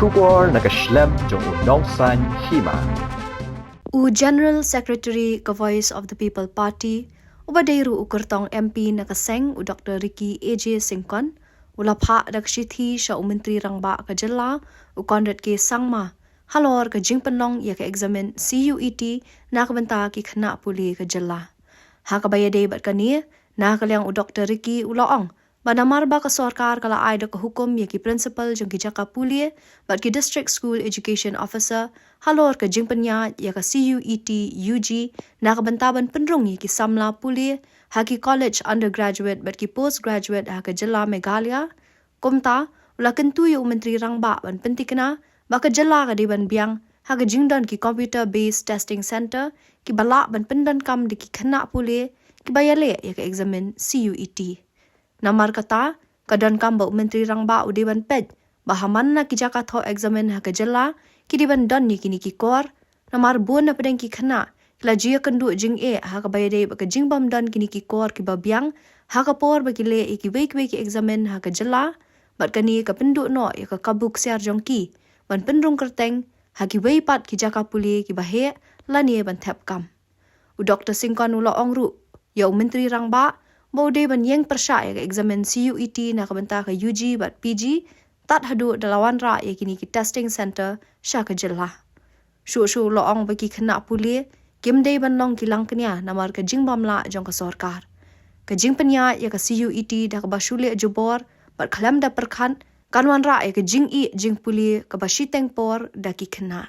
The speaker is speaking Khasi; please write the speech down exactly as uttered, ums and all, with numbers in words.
Khubor na ka shlem jong u Nongsaiñ Hima. U General Secretary ka Voice of the People Party, uba dei ruh u kyrtong M P na ka seng, u Doktor Ricky A J Syngkon, u la phah da ka shithi sha u Myntri Rangbah ka jylla, u Conrad K Sangma, halor ka jingpynlong ïa ka eksamin C U E T na ka bynta ki khynnah pule ka jylla. Ha kaba ïadei bad kane, na ka liang u Doktor Ricky u la ong ba namar ba ka sorkar ka la ai da ka hukum ïa ki principal jong ki jaka pule bad ki District School Education Officer halor ka jingpynïaid ïa ka C U E T U G na ka bynta ban pynrung ïa ki samla pule ha ki college undergraduate bad ki postgraduate ha ka jylla Meghalaya. Kumta, u la kyntu ïa u Myntri Rangbah ban pyntikna ba ka jylla ka dei ban biang ha ka jingdon ki computer based testing center kiba lah ban pyndonkam da ki khynnah pule kiba ïaleh ïa ka eksamin C U E T. Namar kata, ka donkam ba u Myntri Rangbah u dei ban peit ba ha man la ki jaka thoh eksamin ha ka jylla ki dei ban don ïa kine ki kor, namar bun na pdeng ki khynnah ki la ju ïakynduh jingeh ha kaba ïadei bad ka jingbym don kine ki kor kiba biang ha ka por ba ki leh ïa kiwei kiwei ki eksamin ha ka jylla, bad kane ka pynduh noh ïa ka kabu ksiar jong ki ban pynrung kyrteng ha kiwei pat ki jaka pule kiba heh lane ban thep kam. U Doktor Syngkon u la ong ruh ïa u Myntri Rangbah ba u dei ban ïeng pyrshah ïa ka eksamin C U E T na ka bynta ka U G bad P G tad haduh da la wanrah ïa kine ki testing center sha ka jylla. Shuh shuh u la ong ba ki khynnah pule kim dei ban long ki langkñia namar ka jingbym lah jong ka sorkar. Ka jingpynïaid ïa ka C U E T da kaba shu leh jubor bad khlem da pyrkhat kan wanrah ïa ka jingïeit jingpule kaba shiteng por da ki khynnah.